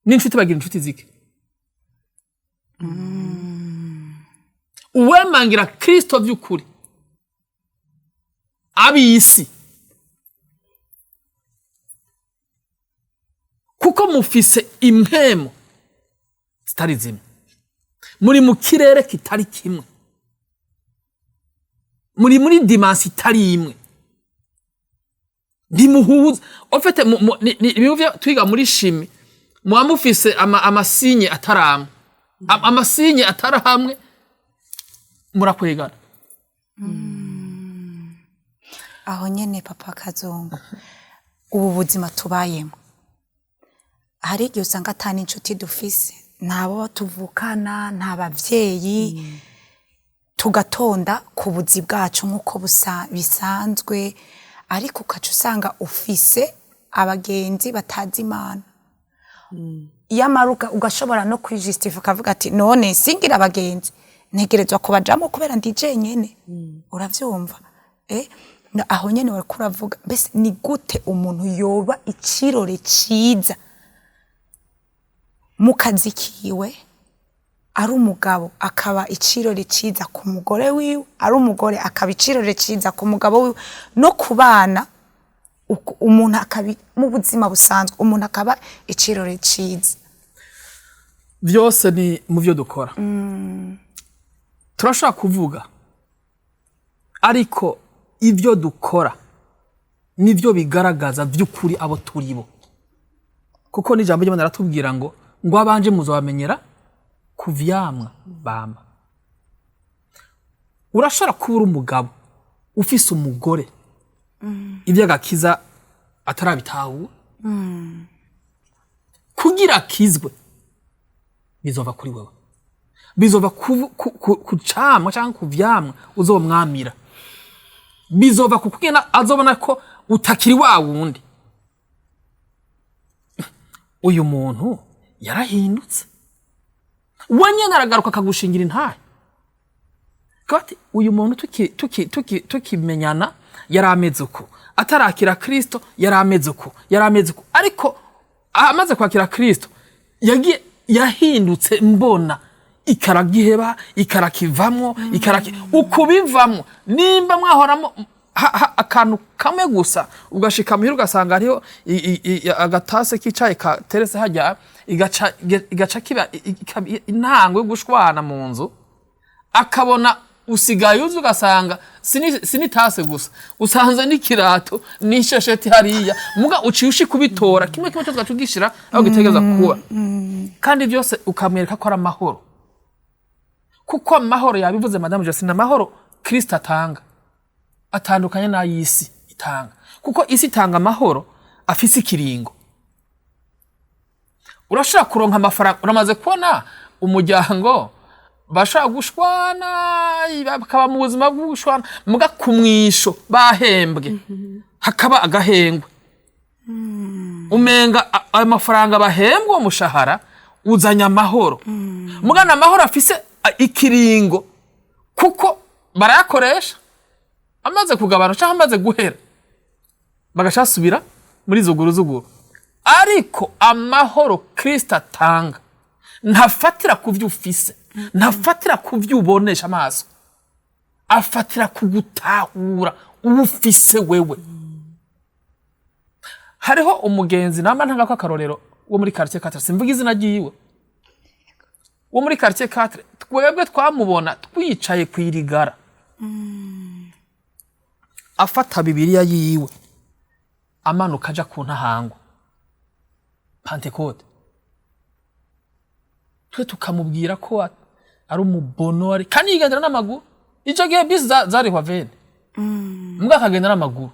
Speaker 3: n'inshuti bagira inshuti zike. Uwemangira Kristo vy'ukuri, ab'isi, kuko mufise impemo zitari zimwe, muri mu kirere kitari kimwe, muri muri dimension itari imwe, ntimuhuza. En fait, bimwe twiga muri chimie, muba mufise ama signe atari amwe. Ama signe atari hamwe, murakwegana.
Speaker 1: Aho nyene, papa Kazungu, ubu buzima tubayemo, hari igihe usanga ata n'inshuti dufise, ntabo tuvukana, nta bavyeyi, tugatonda ku buzi bwacu nk'uko bisanzwe, ariko ukaca usanga ufise abagenzi batazi Imana. Iyamara ugashobora no kwijustifia, ukavuga ati: "None singira abagenzi, ntegerezwa kubajamo kubera ndi jenyene." Uravyumva? Aho nyene wariko uravuga, mbese ni gute umuntu yoba icirore ciza mu kazi kiwe, ari umugabo akaba icirore ciza ku mugore wiwe, ari umugore akaba icirore ciza ku mugabo wiwe no ku bana, umuntu akaba mu buzima busanzwe, umuntu akaba icirore ciza?
Speaker 3: Byose ni mu byo dukora. Turashobora kuvuga, ariko ibyo dukora nibyo bigaragaza by'ukuri abo turi bo, kuko n'ijambo ry'Imana riratubwira ngo abanje muzabamenyera ku vyamwa bama. Urashobora kuba uri umugabo ufise umugore iby'agakiza atarabitahura. Kugira akizwe bizova kuri wewe, bizova ku camwa cyangwa ku vyamwa uzomwamira, bizova ku kugena azobona ko utakiri wa wundi. Uyu muntu yarahindutse. We nyene aragaruka akagushingira intahe. Akaba ati uyu muntu tukimenyana yari ameze uko, atarakira Kristo yari ameze uko, yari ameze uko, ariko amaze kwakira Kristo yagiye yahindutse, mbona ikaragiheba, ikarakivamwo, ikaraki ukubivamwo. Nimba mwahoramo akantu kamwe gusa, ugashika muhira ugasanga hariho agatase k'icayi kateretse hajya, igaca kiba ikaba intango yo gushwana mu nzu, akabona usigaye uzi ugasanga sinitase gusa, usanze n'ikirato n'ishesheti hariya, muga uciye ushika ubitora kimwe kimwe cyose, ugaca ugishira aho gitegereza kuba, kandi byose ukamwereka ko ari amahoro, kuko amahoro yabivuze Madamu Josine, amahoro Kristo atanga atandukanye n'ay'isi itanga, kuko isi itanga amahoro afise ikiringo. Urashobora kuronka amafaranga, uramaze kubona umuryango bashobora gushwana, bakaba mu buzima bwo gushwana, muga ku mwisho bahembwe hakaba agahengwe, umenga ayo mafaranga bahembwa, uwo mushahara uzanye amahoro, mugana amahoro afise ikiringo, kuko barayakoresha, amaze kugabanuka cyangwa amaze guhera bagaca basubira muri zuguru zuguru. Ariko amahoro Kristo atanga ntafatira ku byo ufise, ntafatira ku byo ubonesha amaso, afatira ku gutahura uba ufise wewe. Hariho umugenzi namba ntanga ko akarorero wo muri quartier 4, simvuga izina ryiwe, wo muri quartier 4. Twebwe twamubona twicaye kwirigara afata Bibiliya yiwe, amanuka aja ku ntahango Pentecôte. Twe tukamubwira ko ari umubono, ari kandi yigendera n'amaguru. Ico gihe bisi zarihwa vene, mbwa akagenda n'amaguru.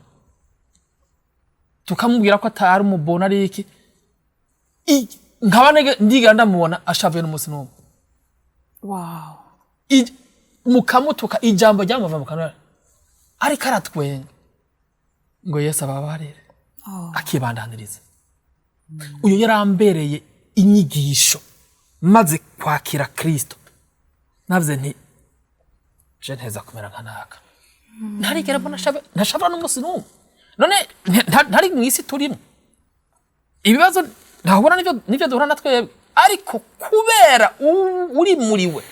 Speaker 3: Tukamubwira ko atari umubono, ari iki. Nkaba ndigera ndamubona ashavuye n'umunsi n'umwe. Mukamutuka, ijambo ryamuva mu kanwa ariko aratwenga ngo Yesu ababarire, akibandaniriza. Uyu yarambereye inyigisho. Maze kwakira Kristo navuze nti je nteza kumera nka naka, ntarigera mbona ntashavura n'umunsi n'umwe. None ntari mu isi turimo ibibazo, ntahura nivyo duhura na twebwe, ariko kubera uri muri we,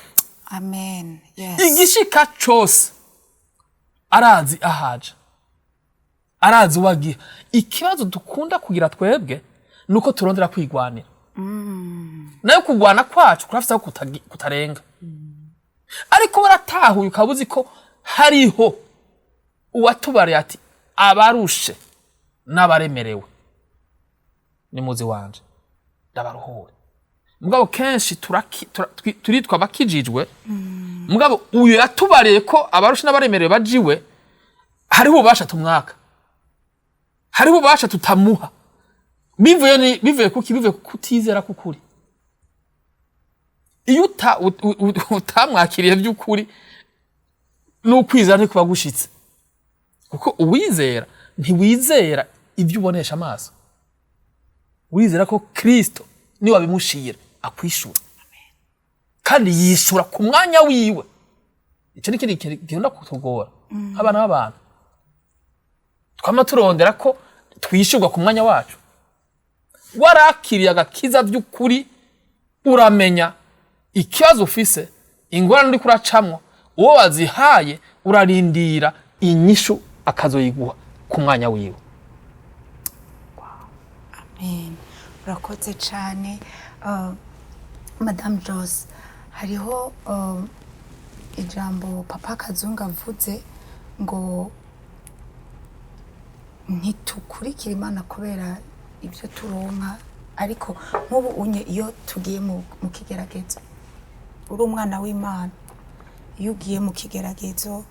Speaker 1: Amen, yes.
Speaker 3: igishika cose arazi ahaja, arazi uwagiha. Ikibazo dukunda kugira twebwe nuko turondera kwigwanira, nayo kugwana kwacu kurafise aho kutarenga. Ariko waratahuye, ukaba uzi ko hariho uwatubariye ati abarushe n'abaremerewe ni muzi wanje ndabaruhure. Mugabo kenshi turitwa abakijijwe, mugabo uyu yatubariye ko abarushe n'abaremerewe bajiwe, hariho ububasha tumwaka, hariho ububasha tutamuha. Bivuye kuki? Bivuye ku kutizera k'ukuri. Iyo utamwakiriye by'ukuri, n'ukwizera ntikuba gushitse, kuko uwizera ntiwizera ibyo ubonesha amaso, wizera ko Kristo niwe wabimushira akwishura, kandi yishura ku mwanya wiwe. Icyo ni ikindi kintu gikunda kutugora nk'abana b'abantu. Twama turondera ko twishurwa ku mwanya wacu. Warakiriye agakiza by'ukuri, uramenya ikibazo ufise, ingorane uriko uracamwo, uwo wazihaye, urarindira inyishu akazoyiguha ku mwanya wiwe.
Speaker 1: Amen. Urakoze cyane. Madame Jose, hariho ijambo Papa Kazungu avuze ngo ntitukurikira Imana kubera ibyo turonka. Ariko nk'ubu unye iyo tugiye mu kigeragezo, uri umwana w'Imana, iyo ugiye mu kigeragezo,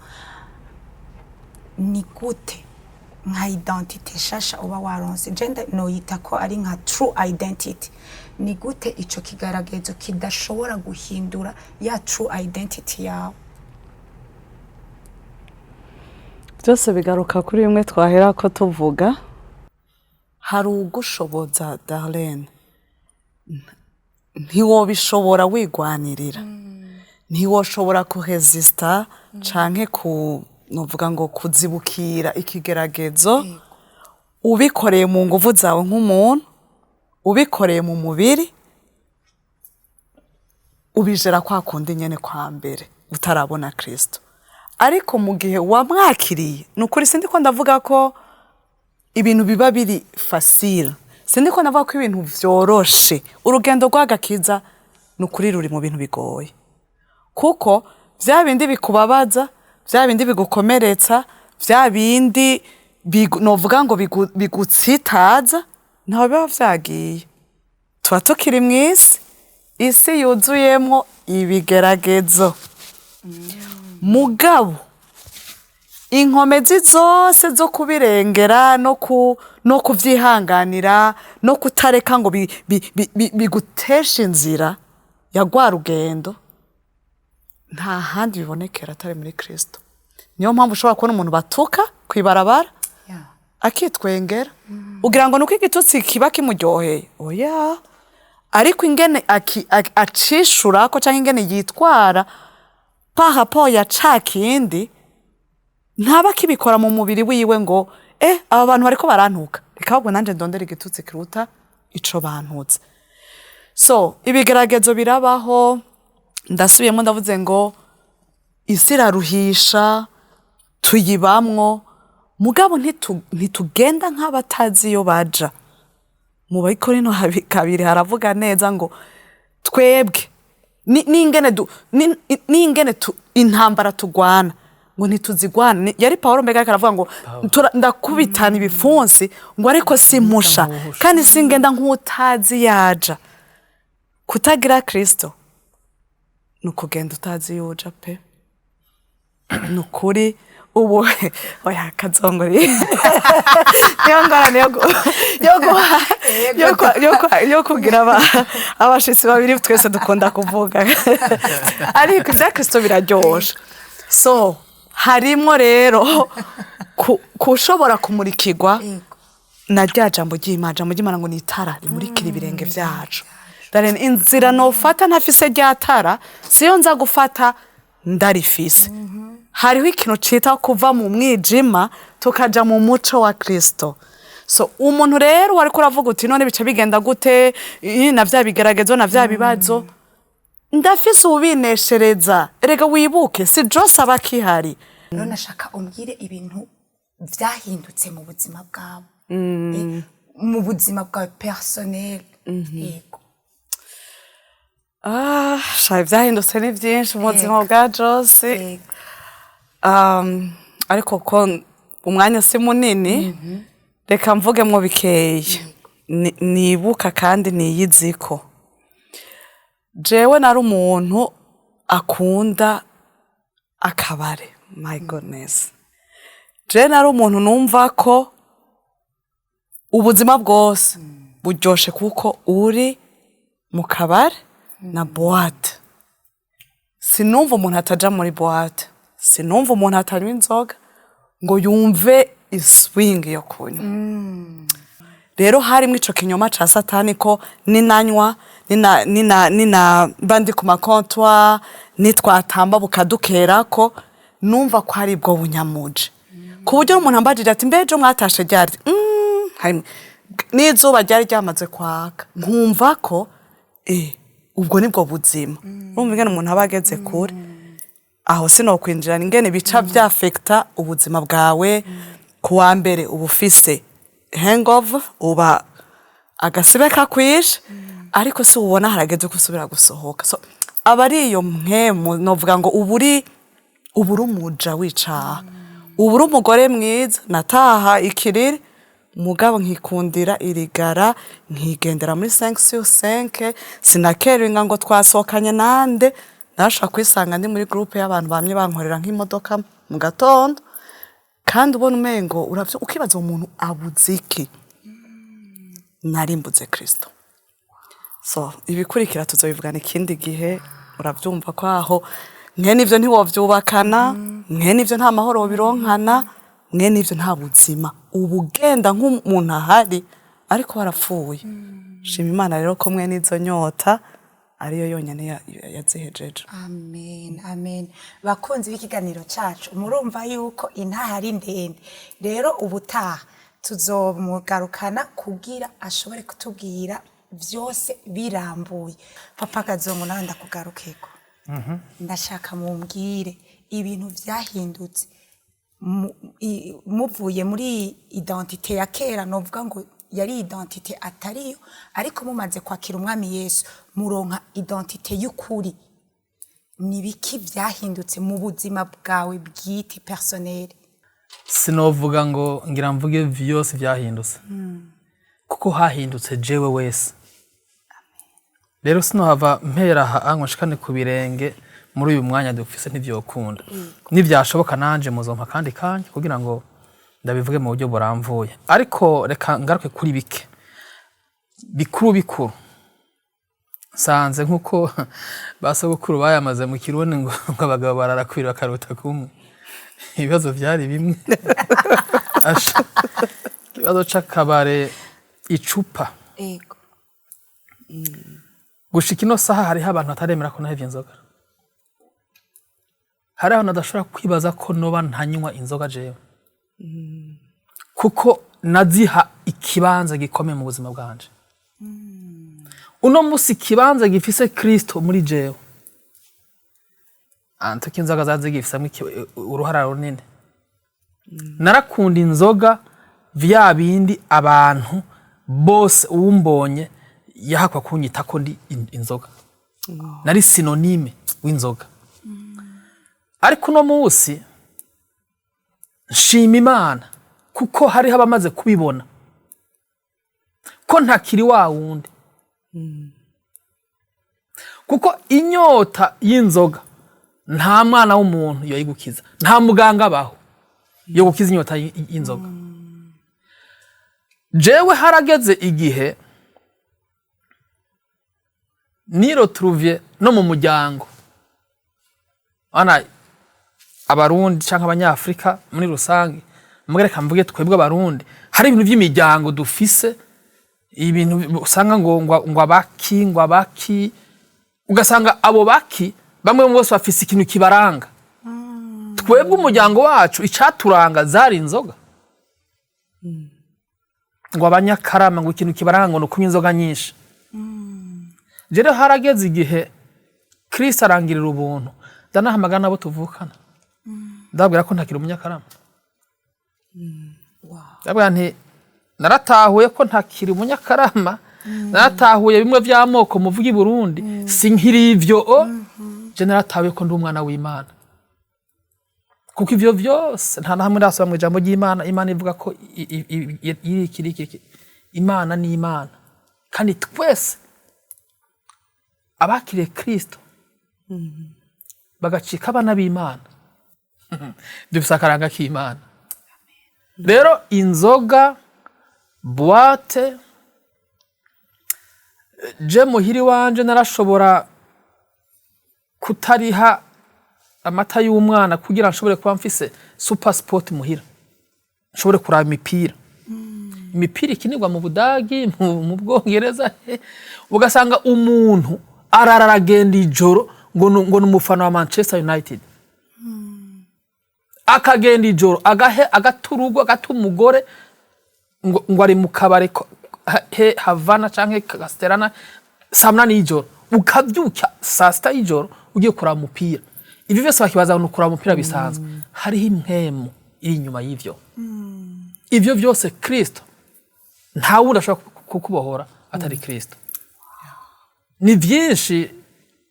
Speaker 1: ni gute nka identité shasha uba waronse, je noyita ko ari nka true identity, ni gute ico kigeragezo kidashobora guhindura ya true identity yawe?
Speaker 2: Byose bigaruka kuri bimwe twahera ko tuvuga. Hari ugushoboza, Darlene. Ntiwobishobora wigwanirira, ntiwoshobora kuresista canke ku novuga ngo kuzibukira ikigeragezo ubikoreye mu nguvu zawe nk'umuntu, ubikoreye mu mubiri, ubijera kwa kundi nyene kwa mbere utarabona Kristo. Ariko mu gihe wamwakiriye, ni ukuri sindiko ndavuga ko ibintu biba biri facile, sindiko ndavuga ko ibintu vyoroshe. Urugendo rw'agakiza ni ukuri ruri mu bintu bigoye, kuko vya bindi bikubabaza, vya bindi bigukomeretsa, vya bindi novuga ngo bigutsitaza, ntaho biba vyagiye. Tuba tukiri mw'isi, isi yuzuyemwo ibigeragezo. Mugabo inkomezi zose zo kubirengera no kuvyihanganira no kutareka ngo biguteshe inzira ya rwa rugendo, nta handi bibonekera atari muri Kristo. Niyo mpamvu ushobora kubona umuntu batuka kw'ibarabara akitwengera, ugira ngo nuko igitutsi kiba kimuryoheye. Oya, ariko ingene acishurako canke ingene yitwara par rapport ya ca kindi, ntaba akibikora mu mubiri wiwe ngo aba bantu bariko barantuka, reka ahubwo nanje ndondera igitutsi kiruta ico bantutse. So ibigeragezo birabaho. Ndasubiyemo, ndavuze ngo isi iraruhisha, tuyibamwo, mugabo ntitugenda nk'abatazi iyo baja. Mu Bakorinto 2 haravuga neza ngo twebwe n'ingene intambara tugwana ngo ntituzigwana. Yari Pawulo mbega ariko aravuga ngo ndakubitana ibipfunsi ngo ariko simpusha,
Speaker 3: nk'uwuhusha.
Speaker 2: Kandi singenda nk'utazi yaja. Kutagira Kristo ni ukugenda utazi iyo uja pe. Ni ukuri ubu oya kazongori, niyo ngorane yo kugira abashitsi babiri, twese dukunda kuvuga, ariko ibya Kristo biraryoshe. So harimwo rero kushobora kumurikirwa na rya jambo ry'Imana. Jambo ry'Imana ngo ni itara rimurikira ibirenge vyacu. Darene inzira nofata ntafise rya tara siyo nza gufata ndarifise. Hariho ikintu cita kuva mu mwijima tukaja mu muco wa Kristo. So umuntu rero wariko uravuga uti none bica bigenda gute na vya bigeragezo na vya bibazo, ndafise ubineshereza. Erega wibuke si Jose aba akihari.
Speaker 1: Rero nashaka umbwire ibintu vyahindutse mu buzima bwawe, mu buzima bwawe personnel, yego.
Speaker 2: Ah, sha, ivyahindutse ni vyinshi mu buzima bwa Jose. Ariko ko umwanya si munini, reka mvugemwo bikeya nibuka kandi niyiziko. Jewe nari umuntu akunda akabare, my goodness. Jewe nari umuntu numva ko ubuzima bwose buryoshe kuko uri mu kabare na boîte. Sinumva umuntu ataja muri boîte, sinumva umuntu atanywa inzoga ngo yumve iswing yo kunywa. Rero harimwo ico kinyoma ca Satani ko ninanywa, nina mba ndi ku makontwa, nitwatamba bukadukerako, numva ko ari bwo bunyamuje, ku buryo umuntu ambajije ati: "Mbe ejo mwatashe ryari?" N'izuba ryari ryamaze kwaka, nkumva ko ubwo nibwo buzima. Urumva ingene umuntu aba ageze kure aho sinokwinjirana ingene bica vyafekta ubuzima bwawe. Ku wa mbere uba ufise hangover, uba agasibe kakwishe, ariko si ubona harageze ko usubira gusohoka. So aba ari iyo mpwemu novuga ngo uba uri umuja w'icaha, uba uri umugore mwiza. Nataha ikiriri, mugabo nkikundira irigara, nkigendera muri 5 sur 5, sinakeringa ngo twasohokanye nande. Narashobora kwisanga ndi muri groupe y'abantu bamye bankorera nk'imodoka mu gatondo, kandi ubona umengo uravyo ukibaza uwo muntu abuze iki. Narimbuze Kristo. So ibikurikira tuzobivugana ikindi gihe. Uravyumva ko aho mwene ivyo ntiwovyubakana, mwene ivyo nta mahoro wobironkana, mwene ivyo nta buzima, uba ugenda nk'umuntu ahari ariko warapfuye. Shima Imana rero ko mwene izo nyota ariyo yonyene yazihejeje.
Speaker 1: Amen, amen. Bakunzi b'ikiganiro cacu, murumva yuko intaha ari ndende. Rero ubutaha tuzomugarukana kugira ashobore kutubwira vyose birambuye. Papa Kazungu, nawe ndakugarukeko. Ndashaka mumbwire ibintu vyahindutse muvuye muri identité ya kera, novuga ngo yari identité atariyo, ariko mumaze kwakira Umwami Yesu muronka identité y'ukuri. Ni biki vyahindutse mu buzima bwawe bwite, personnel?
Speaker 3: Sinovuga ngo ngira mvuge vyose vyahindutse, kuko hahindutse jewe wese. Rero sinohava mpera aha ngo nshikane ku birenge muri uyu mwanya dufise, ntivyokunda. Nivyashoboka nanje muzompa kandi kanya kugira ngo ndabivuge mu buryo buramvuye, ariko reka ngaruke kuri bike bikuru bikuru nsanze. Nk'uko ba sogokuru bayamaze mu Kirundi ngo abagabo bararakwira bakarota kumwe, ibibazo vyari bimwe. Asha, ikibazo c'akabare, icupa, gushika ino saha hariho abantu bataremera ko nahevye inzoga. Hariho abantu badashobora kwibaza ko noba ntanywa inzoga jewe, kuko naziha ikibanza gikomeye mu buzima bwanje. Uno musi ikibanza gifise Kristo muri jewe, antuko inzoga zazi zigifisemo uruhara runini. Narakunda inzoga vya bindi abantu bose uwumbonye yahakwa kunyita ko ndi inzoga, nari synonyme w'inzoga. Ariko uno munsi nshima Imana kuko hariho abamaze kubibona ko ntakiri wa wundi, kuko inyota y'inzoga nta mwana w'umuntu yoyigukiza, nta muganga abaho yo gukiza inyota y'inzoga. Jewe harageze igihe niroturuviye no mu muryango. Ana Abarundi canke Abanyafrika muri rusange, mbwe reka mvuge twebwe Abarundi, hari ibintu vy'imiryango dufise, ibintu usanga ngo abaki, ngo abaki, ugasanga abo baki bamwe bose bafise ikintu kibaranga. Twebwe umuryango wacu icaturanga zari inzoga, ngo Abanyakarama, ngo ikintu kibaranga ngo ni ukunywa inzoga nyinshi. Rero harageze igihe Kristo arangirira ubuntu, ndanahamagara n'abo tuvukana, ndababwira ko ntakiri Umunyakarama. Ndababwira nti naratahuye ko ntakiri Umunyakarama, naratahuye bimwe vy'amoko muvuga i Burundi, sinkiri ivyo. O je naratahuye ko ndi umwana w'Imana, kuko ivyo vyose nta na hamwe ndasoma mu ijambo ry'Imana Imana ivuga ko iri iki, iki, iki. Imana ni Imana, kandi twese abakiriye Kristo bagacika abana b'Imana dufise akaranga k'Imana. Rero inzoga, boîte, je muhiri wanje narashobora kutariha amata y'umwana kugira nshobore kuba mfise Super Sport muhira, nshobore kuraba imipira ikinirwa mu Budagi, mu Bwongereza. Ugasanga umuntu arara aragenda ijoro ngo ni umufana wa Manchester United, akagenda ijoro agahe agata urugo, agata umugore, ngo ari mu kabare he Havana canke Castellana saa 8 y'ijoro, ukavyuka saa 6 y'ijoro ugiye kuraba umupira. Ivyo vyose bakibaza ngo ni ukuraba umupira bisanzwe. Hariho impwemu iri inyuma y'ivyo. Ivyo vyose Kristo, nta wundi ashobora kukubohora atari Kristo. Ni vyinshi,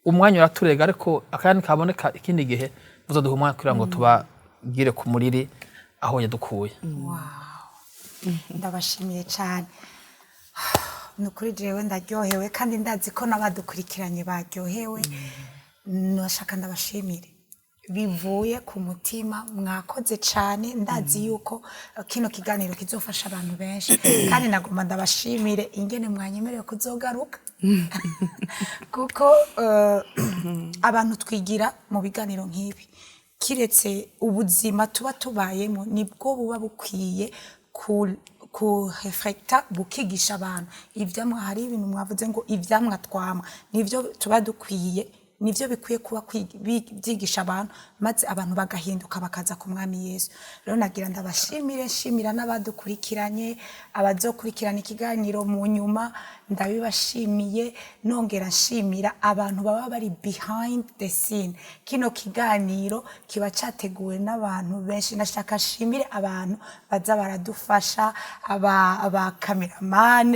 Speaker 3: umwanya uraturega, ariko akanya kaboneka ikindi gihe muzoduha umwanya kugira ngo tubagire ku muriri aho yadukuye.
Speaker 1: Ndabashimiye cyane, ni ukuri jewe ndaryohewe, kandi ndazi ko n'abadukurikiranye baryohewe. Nashaka ndabashimire bivuye ku mutima, mwakoze cyane. Ndazi yuko kino kiganiro kizofasha abantu benshi, kandi nagomba ndabashimire ingene mwanyemerewe kuzogaruka, kuko abantu twigira mu biganiro nk'ibi, kiretse ubuzima tuba tubayemo nibwo buba bukwiye. Kureflecta bukigisha abantu ivyamwa. Hari ibintu mwavuze ngo ivyamwa twamwa nivyo tuba dukwiye, nivyo bikwiye kuba byigisha abantu, maze abantu bagahinduka bakaza ku Mwami Yesu. Rero nagira ndabashimire, nshimira n'abadukurikiranye, abazokurikirana ikiganiro mu nyuma, ndabibashimiye. Nongera nshimira abantu baba bari behind the scene. Kino kiganiro kiba cyateguwe n'abantu benshi. Nashaka nshimire abantu baza baradufasha, aba cameraman,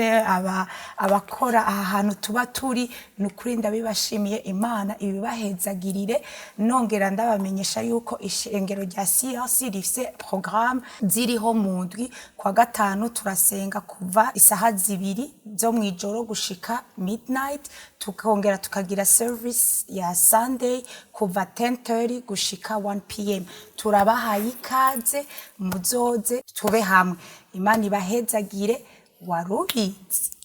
Speaker 1: abakora aha hantu tuba turi. Ni ukuri ndabibashimiye, Imana ibibahezagirire. Nongera ndabamenyesha yuko ishengero rya CRC rifise programme ziriho mu ndwi. Kwa gatanu turasenga kuva isaha 2 zo mw'ijoro gushika midnight, tukongera tukagira service ya Sunday kuva 10:30 gushika 1 p.m. Turabahaye ikaze, muzoze tube hamwe. Imana ibahezagire. Warubizi.